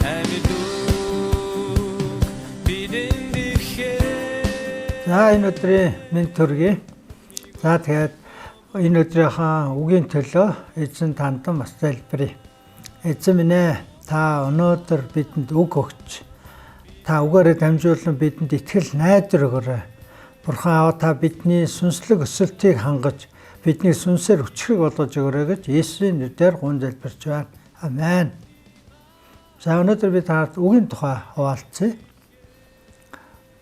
Амьд үг бидэнд ирэхээр. За, энэ өдрийн мэнд төргий. За, тэгээд энэ өдрийнхөө үгийн төлөө эзэн тандан бас залбирая. Эзэн минь ээ, та өнөөдөр бидэнд үг өгч, та үгээрээ дамжуулан бидэнд итгэл найдвар өгөөрэй. Бурхан Аав, та бидний сүнслэг өсөлтийг хангаж, бидний сүнсээр хүчрэг болгож өгөөрэй гэж Есүсийн нэрээр гуйн залбирч байна. Амен. За, өнөөдөр би танарт үгийн тухай хуваалцъя.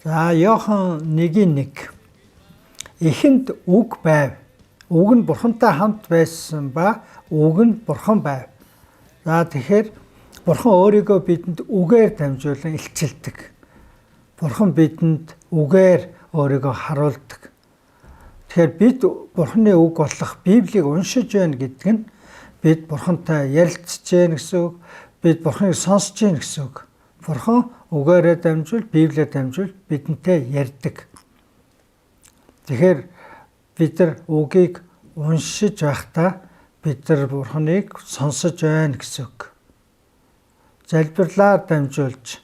За, Иохан 1:1. Эхэнд үг байв. Үг нь Бурхантай хамт байсан ба үг нь Бурхан байв. За, тэгэхээр Бурхан өөрийгөө бидэнд үгээр дамжуулан илчилдэг. Бурхан бидэнд үгээр өөрийгөө харуулдаг. Тэгэхээр бид Бурханы үг болох Библийг уншиж байна гэдэг нь бид Бурхантай ярилцж байна гэсэн үг, бид Бурханыг сонсож байна гэсэн үг. Бурхан үгээрээ дамжуул, Библиэр дамжуул бидэнтэй ярьдаг. Тэгэхээр бид нар үгийг уншиж байхдаа бид нар Бурханыг сонсож байна гэсэн үг. Залбирлаар дамжуулж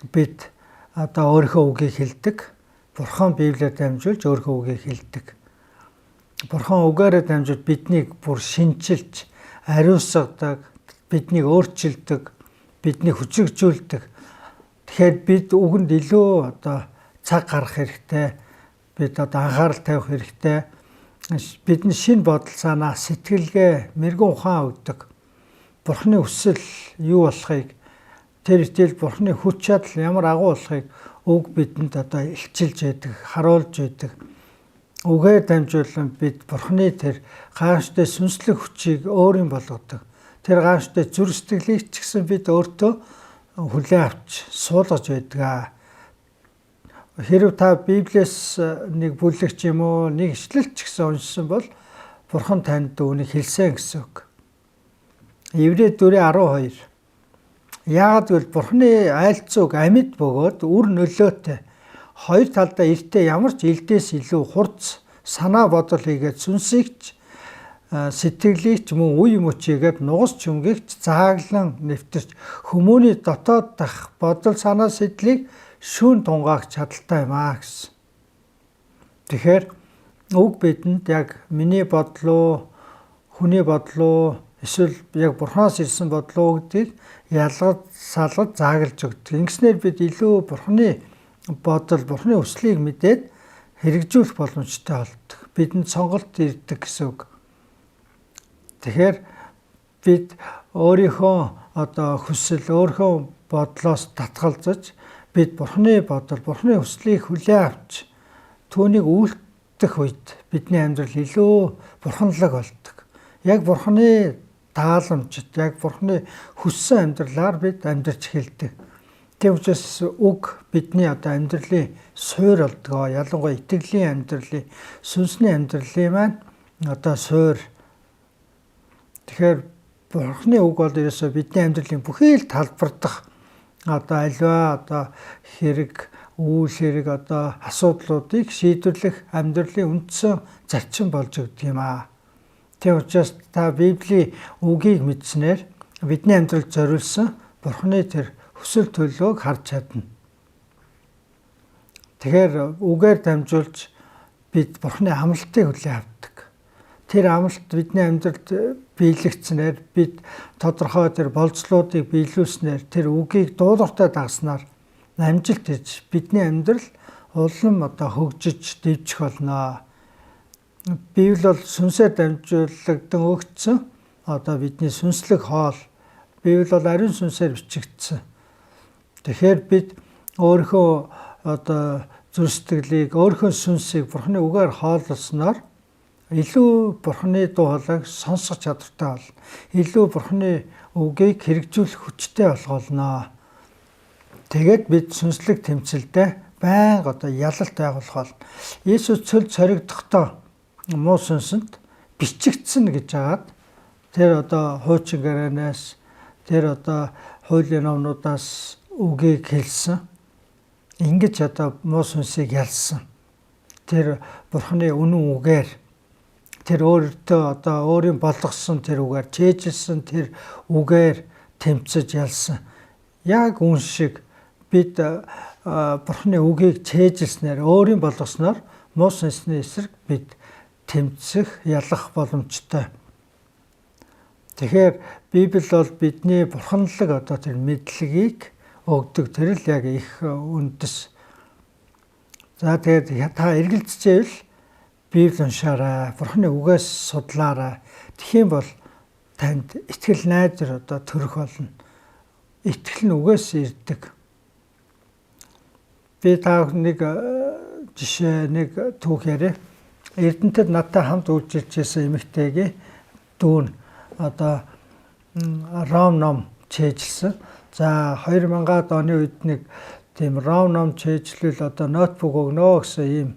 бид одоо өөрийнхөө үгийг хэлдэг. Бурхан Библиэр дамжуулж өөрийнхөө үгийг хэлдэг. Бурхан үгээрээ дамжуулж биднийг бүр шинчилж, ариусгадаг, биднийг өөрчилдөг, биднийг хүчрхэгжүүлдэг. Тэгэхээр бид үгэнд илүү одоо цаг гаргах хэрэгтэй. Бид одоо анхаарал тавих хэрэгтэй. Бидний шинэ бодол санаа, сэтгэлгээ, мэргэн ухаан өгдөг. Бурхны хүсэл юу болохыг, тэр итэл Бурхны хүч чадал ямар агуу болохыг үг бидэнд одоо илчилж байдаг, харуулж байдаг. Үгээр дамжуулан бид Бурхны тэр гайхамшигтай сүнслэг хүчийг өөрийн болгодог. Тэр гайхамшигтай зүрх сэтгэлийг ч гэсэн бид өөртөө хүлээн авч суулгаж байдаг. Хэрв та Библиэс нэг бүлэг ч юм уу, нэг ишлэл ч гэсэн уншсан бол Бурхан танд үүнийг хэлсэн гэсэн үг. Еврей 4:12. Яагаад гэвэл Бурханы айлцууг амьд бөгөөд үр нөлөөтэй, хоёр талдаа эртээ ямар ч элдээс илүү хурц санаа бодол хийгээд сүнсийг ч сэтгэлийг ч мөн үе мөчийгээд нугас чүмгийг ч зааглан нэвтэрч хүмүүний дотоод дах бодол санаа сэтлийг шүүн тунгаах чадалтай юм аа гэсэн. Тэгэхээр үг бидэнд яг миний бодлоо, хүний бодлоо эсвэл яг Бурханаас ирсэн бодлоо гэдгийг ялгаж салгаж зааглаж өгдөг. Ингэснээр бид илүү Бурханы бодол, Бурханы хүслийг мэдээд хэрэгжүүлэх боломжтой болдог. Бидэнд сонголт ирдэг гэсэн үг. Тэгэхээр бид өөрийнхөө одоо хүсэл, өөрийнхөө бодлоос татгалзаж бид Бурханы бодол, Бурханы хүслийг хүлээн авч түүнийг үйлдэх үед бидний амьдрал илүү бурханлаг болдог. Яг Бурханы тааламжид, яг Бурханы хүссэн амьдралаар бид амьдарч эхэлдэг. Тийм учраас үг бидний одоо амьдралын суурь болдог. Ялангуяа итгэлийн амьдралын, сүнсний амьдралын маань одоо суурь. Тэгэхээр Бурхны үг бол ерөөсөө бидний амьдралын бүхий л талбар дах одоо аливаа одоо хэрэг, үйл хэрэг, одоо асуудлуудыг шийдвэрлэх амьдралын үндсэн зарчим болж өгдөг юм аа. Тийм учраас та Библийн үгийг мэдснээр бидний амьдралд зориулсан Бурхны тэр хүсэл төлөвөөг харж чадна. Тэгэхээр үгээр дамжуулж бид Бурхны амлалтыг хүлээн авдаг. Тэр амлалт бидний амьдралд биелэгдсэнээр, бид тодорхой тэр болцлуудыг биелүүлснээр, тэр үгийг дуулууртай дагаснаар амжилт ирж бидний амьдрал улам одоо хөгжиж дэвжих болно. Библи бол сүнсээр дамжуулагдсан өгөгдсөн одоо бидний сүнслэг хоол. Библи бол ариун сүнсээр бичигдсэн. Тэгэхээр бид өөрийнхөө одоо зүрх сэтгэлийг, өөрийнхөө сүнсийг Бурхны үгээр хооллосноор илүү Бурхны дуу хоолойг сонсох чадвартай болно. Илүү Бурхны үгийг хэрэгжүүлэх хүчтэй болох болно. Тэгээд бид сүнслэг тэмцэлдээ байнга одоо ялалт байгуулах болно. Есүс цөл цоригдохдоо муу сүнсэнд бичигдсэн гэж хагаад тэр одоо хуучин гэрээнээс, тэр одоо хуулийн номнуудаас үгийг хэлсэн. Ингэж одоо муу сүнсийг ялсан. Тэр Бурхны үнэн үгээр, тэр өөртөө одоо өөрийн болгосон тэр үгээр, чэйжилсэн тэр үгээр тэмцэж ялсан. Яг үн шиг бид Бурхны үгийг цээжилснээр, өөрийн болгосноор муу сүнсний эсрэг бид тэмцэх, ялах боломжтой. Тэгэхээр Библи бол бидний бурханлаг одоо тэр мэдлэгийг өгдөг, тэр л яг их үндэс. За тэгээд та эргэлзчихвэл Библи уншаарай, Бурхны үгээс судлаарай. Тэгэх юм бол танд итгэл найдар одоо төрөх болно. Итгэл нь үгээс ирдэг. Би та нэг жишээ, нэг түүх яриа. Эрдэнэтэд надтай хамт үйлчилж байсан эмэгтэйгийн дүү нь одоо Ром ном цээжилсэн. За 2000-ад оны үед нэг тийм Ром ном цээжлэл одоо ноутбук өгнө гэсэн ийм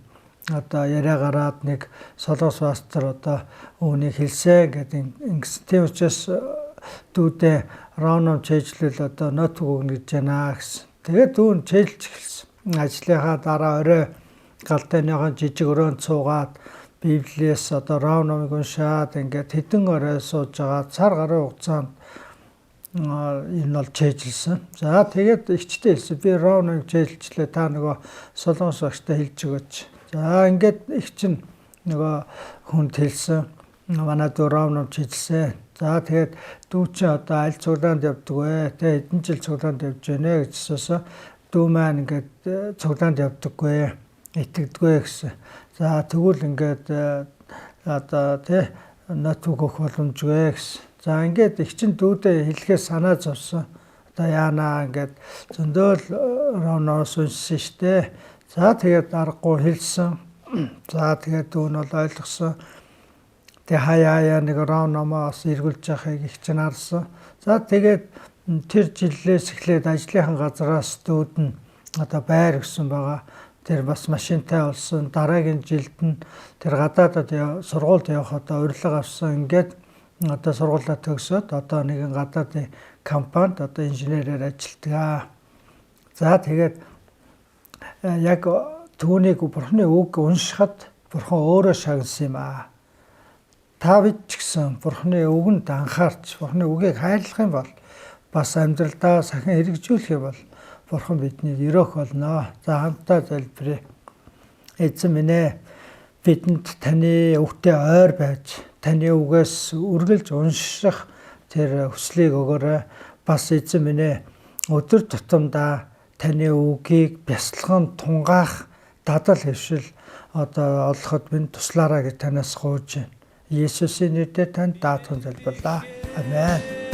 одоо яриа гараад нэг Солонгос пастор одоо үүнийг хэлсэн гэдэг ингэсэн. Тийм учраас дүүдээ Ром ном цээжлэл одоо ноутбук өгнө гэж байна гэсэн. Тэгээд дүү нь цээжилж эхэлсэн. Ажлынхаа дараа орой галтайныхон жижиг өрөөнд суугаад Библиэс одоо Ром номыг уншаад ингээд хэдэн орой сууж байгаа цар гаруй хугацаанд энэ бол цээжилсэн. За тэгээд эгчтэй хэлсэн. Би Ром номыг цээжилчлээ. Та нөгөө Солонгос багштай хэлж өгөөч. За ингээд эгч нь нөгөө хүнд хэлсэн. Манай дүү Ром ном цээжилсэн. За тэгээд дүү чинь одоо аль цуглаанд явдаг вэ? Тэ хэдэн жил цуглаанд явж байна гэж асуусан. Дүү маань ингээд цуглаанд явдаггүй, итгэдэггүй гэсэн. За тэгвэл ингээд одоо тий ноутбук өгөх боломжгүй гэсэн. За ингээд эгч нь дүүдээ хэлэхээ санаа зовсон. Одоо яанаа ингээд зөндөөл ромноос уншсан штэ. За тэгээд аргагүй хэлсэн. За тэгээд дүү нь бол ойлгосон. Тэгээ хаяа нэг ром номоо бас эргүүлж яхахыг эгч нь харсан. За тэгээд тэр жилээс эхлээд ажлынхан газараас дүүд нь одоо байр өгсөн байгаа. Тэр бас машинтай болсон. Дараагийн жилд нь тэр гадаадад сургуульд явах одоо урилга авсан. Ингээд одоо сургуулиа төгсөөд одоо нэгэн гадаадын компанид одоо инженерээр ажилладаг. За тэгээд яг түүнийг Бурхны үг уншихад Бурхан өөрөө шагнасан юм аа. Та бид ч гэсэн Бурхны үгэнд анхаарч, Бурхны үгийг хайрлах юм бол бас амьдралдаа сахин хэрэгжүүлэх юм бол Бурхан биднийг өрөөх болно. За хамтдаа залбирая. Эзэн минь ээ, бидэнд таны үгтэй ойр байж, таны үгээс үргэлж унших тэр хүслийг өгөөрэй. Бас эзэн минь ээ, өдөр тутамдаа таны үгийг бясалган тунгаах дадал хэвшил одоо олоход минь туслаарай гэж танаас гуйж байна. Есүсийн нэрээр танд даатхан залбирлаа. Амен.